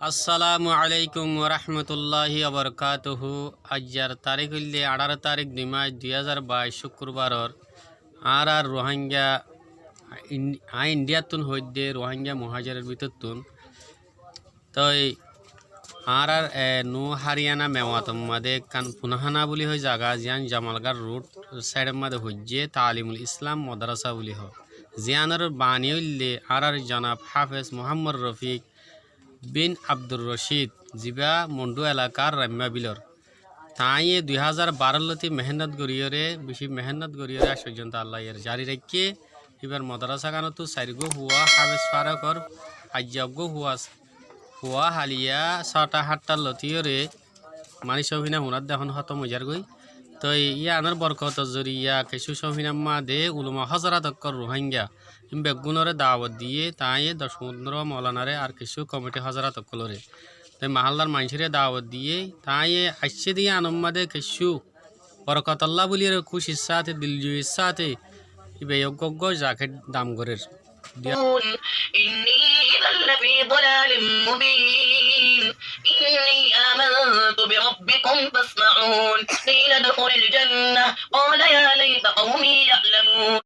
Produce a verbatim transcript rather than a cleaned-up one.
Assalamu alaikum warahmatulláhi wabarakátuhu. Aijjar tarík óilde añçáro tarík, dui mac, dui házar baic, cúkkurbaror. Añárar Ruháingga, In-, aññí Indhiyattún hoóidde Ruháingga muhájeror bútottún. Toi añárar, e, Nú Hariyana Mewator mazé ekkán Funahána buli hoó zaga, ziyán Jamalgár ruth sáidor mazé hoijjé, Taalimul Islam Modorasa buli hoó. Ziyánor bani óilde añárar zonab Háfez Muhámmod Rofik bin Abdur Rocid, zibá Mondhú elakar Raimma bilor. Tañí dui házar baró lóti mehénnot goríyoré, bicí mehénnot goríyoré aijjó foijjonto Allah iyáre zari raikké. Íbar modorasagánottu sairgúa fua Háfez fárok ór, aijja eggúa fua, fua haliya sóta hátta lótiyoré, mani cófina hunár de ehón hótom ói zargói. Toi yíanor borkotor zoriya kessú cófinar mazé ulama hózorat ókkol Ruháingga, ín beggúnoré dawot diyé, tañí doc fundóro moulanaré ar kessú komiti hózorat ókkolóre. Te mahallar maincóre dawot diyé, tañí aiccé de yíanor mazé kessú borkotollá buliyóre kúcir sáte, diljoyir sáte, íba eggúa eggúa jaket dam gorér. إني إذا لفي ضلال مبين. إني آمنت بربكم فاسمعون. قيل ادخل الجنة. قال يا ليت قومي يعلمون.